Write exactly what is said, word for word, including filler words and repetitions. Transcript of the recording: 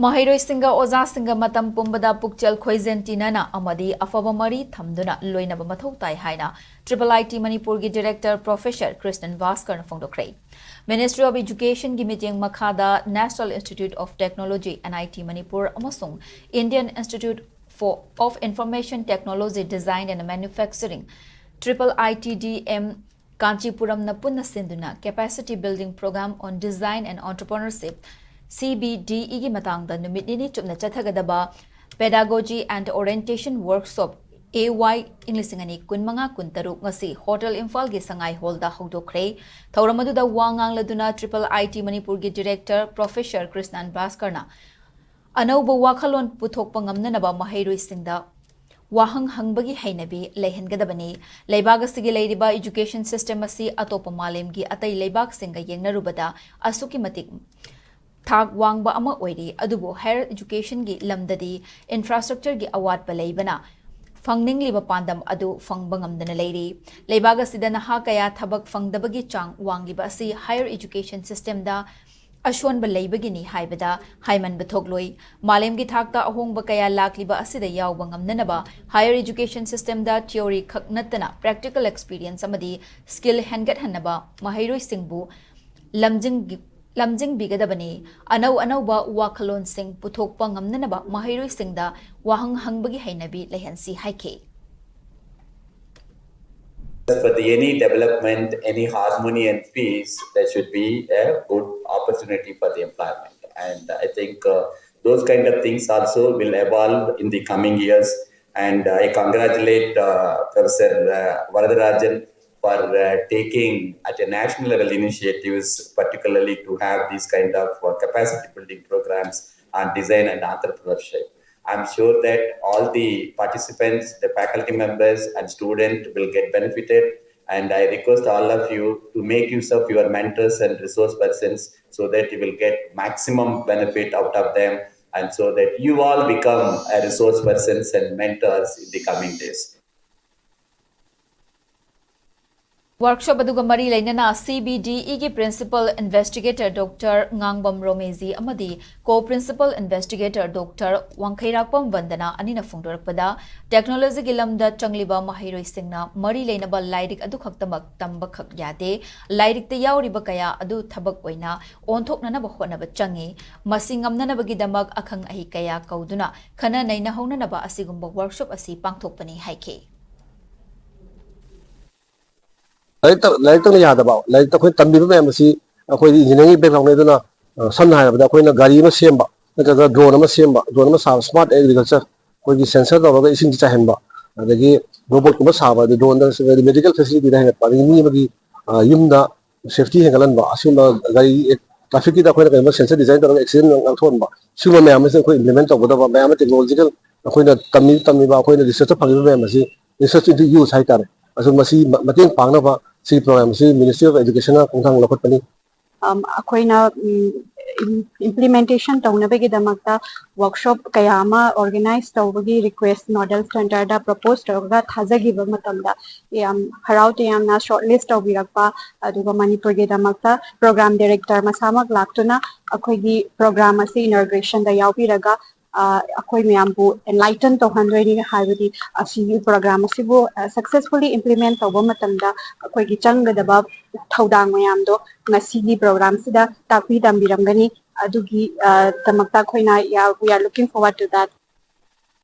ꯃꯍꯩꯔꯣꯏꯁꯤꯡꯒ ꯑꯣꯖꯥꯁꯤꯡꯒ ꯃꯇꯝ ꯄꯨꯝꯕꯗ ꯄꯨꯛꯆꯦꯜ ꯈꯣꯏꯖꯦꯟ ꯇꯤꯟꯅꯅ ꯑꯃꯗꯤ ꯑꯐꯕ ꯃꯔꯤ ꯊꯝꯗꯨꯅ ꯂꯣꯏꯅꯕ ꯃꯊꯧ ꯇꯥꯏ ꯍꯥꯏꯅ Triple I T Manipurꯒꯤ Director Professor Krisnan Bhaskar ꯅ ꯐꯣꯡꯗꯣꯛꯈ꯭ꯔꯦ꯫ Ministry of Educationꯒꯤ ꯃꯤꯠꯌꯦꯡ ꯃꯈꯥꯗ National Institute of Technology, N I T Manipur, ꯑꯃꯁꯨꯡ Indian Institute for, of Information Technology Design and Manufacturing, Triple I T D M, ꯀꯥꯟꯆꯤꯄꯨꯔꯝꯅ ꯄꯨꯟꯅ ꯁꯤꯟꯗꯨꯅ Capacity Building Program on Design and Entrepreneurship, C B D E ꯒꯤ ꯃꯇꯥꯡꯗ ꯅꯨꯃꯤꯠ ꯅꯤꯅꯤ ꯆꯨꯞꯅ ꯆꯠꯊꯒꯗꯕ Pedagogy and Orientation Workshop, A Y, ꯏꯪ ꯂꯤꯁꯤꯡ ꯑꯅꯤ ꯀꯨꯟꯃꯉꯥ ꯀꯨꯟꯇꯔꯨꯛ ꯉꯁꯤ Hotel ꯏꯝꯐꯥꯜꯒꯤ ꯁꯉꯥꯏ ꯍꯣꯜꯗ ꯍꯧꯗꯣꯛꯈ꯭ꯔꯦ꯫ ꯊꯧꯔꯝ ꯑꯗꯨꯗ ꯋꯥ ꯉꯥꯡꯂꯗꯨꯅ Triple I T Manipurꯒꯤ Director Professor Krisnan Bhaskar ꯅ ꯑꯅꯧꯕ ꯋꯥꯈꯜꯂꯣꯟ ꯄꯨꯊꯣꯛꯄ ꯉꯝꯅꯅꯕ ꯃꯍꯩꯔꯣꯏꯁꯤꯡꯗ ꯋꯥꯍꯪ ꯍꯪꯕꯒꯤ ꯍꯩꯅꯕꯤ ꯂꯩꯍꯟꯒꯗꯕꯅꯤ꯫ ꯂꯩꯕꯥꯛ ꯑꯁꯤꯒꯤ ꯂꯩꯔꯤꯕ education system ꯑꯁꯤ ꯑꯇꯣꯞꯄ ꯃꯥꯂꯦꯝꯒꯤ ꯑꯇꯩ ꯂꯩꯕꯥꯛꯁꯤꯡꯒ ꯌꯦꯡꯅꯔꯨꯕꯗ ꯑꯁꯨꯛꯀꯤ ꯃꯇꯤꯛ ꯊꯥꯛ ꯋꯥꯡꯕ ꯑꯃ ꯑꯣꯏꯔꯤ, ꯑꯗꯨꯕꯨ higher educationꯒꯤ ꯂꯝꯗꯗꯤ infrastructureꯒꯤ ꯑꯋꯥꯠꯄ ꯂꯩꯕꯅ ꯐꯪꯅꯤꯡꯂꯤꯕ ꯄꯥꯟꯗꯝ ꯑꯗꯨ ꯐꯪꯕ ꯉꯝꯗꯅ ꯂꯩꯔꯤ꯫ ꯂꯩꯕꯥꯛ ꯑꯁꯤꯗ ꯅꯍꯥ ꯀꯌꯥ ꯊꯕꯛ ꯐꯪꯗꯕꯒꯤ ꯆꯥꯡ ꯋꯥꯡꯂꯤꯕ ꯑꯁꯤ higher education systemꯗ ꯑꯁꯣꯟꯕ ꯂꯩꯕꯒꯤꯅꯤ ꯍꯥꯏꯕꯗ ꯍꯥꯏꯃꯟꯕ ꯊꯣꯛꯂꯣꯏ꯫ ꯃꯥꯂꯦꯝꯒꯤ ꯊꯥꯛꯇ ꯑꯍꯣꯡꯕ ꯀꯌꯥ ꯂꯥꯛꯂꯤꯕ ꯑꯁꯤꯗ ꯌꯥꯎꯕ ꯉꯝꯅꯅꯕ higher education systemꯗ theory ꯈꯛ ꯅꯠꯇꯅ practical experience ꯑꯃꯗꯤ skill ꯍꯦꯟꯒꯠꯍꯟꯅꯕ ꯃꯍꯩꯔꯣꯏꯁꯤꯡꯕꯨ ꯂꯝꯖꯤꯡ-, ꯂꯝꯖꯤꯡꯕꯤꯒꯗꯕꯅꯤ꯫ ꯑꯅꯧ ꯑꯅꯧꯕ ꯋꯥꯈꯜꯂꯣꯟꯁꯤꯡ ꯄꯨꯊꯣꯛꯄ ꯉꯝꯅꯅꯕ ꯃꯍꯩꯔꯣꯏꯁꯤꯡꯗ ꯋꯥꯍꯪ ꯍꯪꯕꯒꯤ ꯍꯩꯅꯕꯤ ꯂꯩꯍꯟꯁꯤ ꯍꯥꯏꯈꯤ꯫ For the any development, any harmony and peace, there should be a good opportunity for the employment. And I think uh, those kind of things also will evolve in the coming years. And I congratulate uh, Professor uh, Varadarajan for uh, taking at a national level initiatives, particularly to have these kind of uh, capacity building programs on design and entrepreneurship. I'm sure that all the participants, the faculty members and students will get benefited. And I request all of you to make use of your mentors and resource persons so that you will get maximum benefit out of them and so that you all become a resource persons and mentors in the coming days. Workshop ꯑꯗꯨꯒ ꯃꯔꯤ ꯂꯩꯅꯅ C B D E ꯒꯤ Principal Investigator Doctor ꯉꯥꯡꯕꯝ ꯔꯣꯃꯦꯖꯤ ꯑꯃꯗꯤ Co-Principal Investigator Doctor ꯋꯥꯡꯈꯩꯔꯥꯛꯄꯝ ꯕꯟꯗꯅ ꯑꯅꯤꯅ ꯐꯣꯡꯗꯣꯔꯛꯄꯗ, technology ꯒꯤ ꯂꯝꯗ ꯆꯪꯂꯤꯕ ꯃꯍꯩꯔꯣꯏꯁꯤꯡꯅ ꯃꯔꯤ ꯂꯩꯅꯕ ꯂꯥꯏꯔꯤꯛ ꯑꯗꯨꯈꯛꯇꯃꯛ ꯇꯝꯕꯈꯛ ꯌꯥꯗꯦ, ꯂꯥꯏꯔꯤꯛꯇ ꯌꯥꯎꯔꯤꯕ ꯀꯌꯥ ꯑꯗꯨ ꯊꯕꯛ ꯑꯣꯏꯅ ꯑꯣꯟꯊꯣꯛꯅꯅꯕ ꯍꯣꯠꯅꯕ ꯆꯪꯏ꯫ ꯃꯁꯤ ꯉꯝꯅꯅꯕꯒꯤꯗꯃꯛ ꯑꯈꯪ ꯑꯍꯩ ꯀꯌꯥ ꯀꯧꯗꯨꯅ ꯈꯟꯅ ꯅꯩꯅꯍꯧꯅꯅꯕ ꯑꯁꯤꯒꯨꯝꯕ workshop ꯑꯁꯤ ꯄꯥꯡꯊꯣꯛꯄꯅꯤ ꯍꯥꯏꯈꯤ꯫ ꯂꯥꯏꯔꯤꯛꯇ ꯂꯥꯏꯔꯤꯛꯇꯪꯅ ꯌꯥꯗꯕ, ꯂꯥꯏꯔꯤꯛꯇ ꯑꯩꯈꯣꯏꯅ ꯇꯝꯕꯤꯕ ꯃꯌꯥꯝ ꯑꯁꯤ, ꯑꯩꯈꯣꯏꯗꯤ engineering background ꯅꯤ, ꯑꯗꯨꯅ, ꯑ, ꯁꯝꯅ ꯍꯥꯏꯔꯕꯗ ꯑꯩꯈꯣꯏꯅ ꯒꯥꯔꯤ ꯑꯃ ꯁꯦꯝꯕ ꯅꯠꯇ꯭ꯔꯒ drone ꯑꯃ ꯁꯦꯝꯕ, drone ꯑꯃ ꯁꯥꯕ, smart agriculture, ꯑꯩꯈꯣꯏꯒꯤ sensor ꯇꯧꯔꯒ ꯏꯁꯤꯡ ꯆꯥꯏꯍꯟꯕ, ꯑꯗꯒꯤ robot ꯀꯨꯝꯕ ꯁꯥꯕ, ꯑꯗꯩ drone ꯗ medical facility ꯗ ꯍꯦꯟꯒꯠꯄ, ꯑꯗꯒꯤ ꯃꯤ ꯑꯃꯒꯤ, ꯑ, ꯌꯨꯝꯗ safety ꯍꯦꯟꯒꯠꯍꯟꯕ, ꯑꯁꯤꯒꯨꯝꯕ ꯒꯥꯔꯤ traffic ꯀꯤꯗ ꯑꯩꯈꯣꯏꯅ ꯀꯩꯒꯨꯝꯕ sensor design ꯇꯧꯔꯒ accident ꯉꯥꯛꯊꯣꯛꯍꯟꯕ, ꯁꯤꯒꯨꯝꯕ ꯃꯌꯥꯝ ꯑꯁꯤ ꯑꯩꯈꯣꯏ implement ꯇꯧꯒꯗꯕ, ꯃꯌꯥꯝ ꯑꯃ technological ꯑꯩꯈꯣꯏꯅ ꯇꯝꯃꯤ ꯇꯝꯃꯤꯕ ꯑꯩꯈꯣꯏꯅ research ꯇ ꯐꯪꯉꯤꯕ ꯃꯌꯥꯝ ꯑꯁꯤ research into use ꯍꯥꯏꯇꯥꯔꯦ꯫ ꯑꯗꯨ ꯃꯁꯤ ꯃ- ꯃꯇꯦꯡ ꯄꯥꯡꯅꯕ ꯁꯤ program ꯑꯁꯤ Ministry of Education ꯅ ꯈꯣꯡꯊꯥꯡ ꯂꯧꯈꯠꯄꯅꯤ꯫ ꯑꯩꯈꯣꯏꯅ implementation ꯇꯧꯅꯕꯒꯤꯗꯃꯛꯇ workshop ꯀꯌꯥ ꯑꯃ organize ꯇꯧꯕꯒꯤ request nodal centre ꯗ propose ꯇꯧꯔꯒ ꯊꯥꯖꯈꯤꯕ ꯃꯇꯝꯗ ꯌꯥꯝ ꯍꯔꯥꯎ ꯇꯌꯥꯝꯅ short list ꯇꯧꯕꯤꯔꯛꯄ, ꯑꯗꯨꯒ ꯃꯅꯤꯄꯨꯔꯒꯤꯗꯃꯛꯇ program director ꯃꯁꯥꯃꯛ ꯂꯥꯛꯇꯨꯅ ꯑꯩꯈꯣꯏꯒꯤ program ꯑꯁꯤ inauguration ꯗ ꯌꯥꯎꯕꯤꯔꯒ ꯑꯩꯈꯣꯏ ꯃꯌꯥꯝꯕꯨ enlighten ꯇꯧꯍꯟꯗꯣꯏꯅꯤ꯫ ꯍꯥꯏꯕꯗꯤ ꯑꯁꯤꯒꯤ program ꯑꯁꯤꯕꯨ successfully implement ꯇꯧꯕ ꯃꯇꯝꯗ ꯑꯩꯈꯣꯏꯒꯤ ꯆꯪꯒꯗꯕ ꯊꯧꯗꯥꯡ ꯃꯌꯥꯝꯗꯣ ꯉꯁꯤꯒꯤ program ꯁꯤꯗ ꯇꯥꯛꯄꯤ ꯇꯝꯕꯤꯔꯝꯒꯅꯤ꯫ ꯑꯗꯨꯒꯤ ꯗꯃꯛꯇ ꯑꯩꯈꯣꯏꯅ we are looking forward to that꯫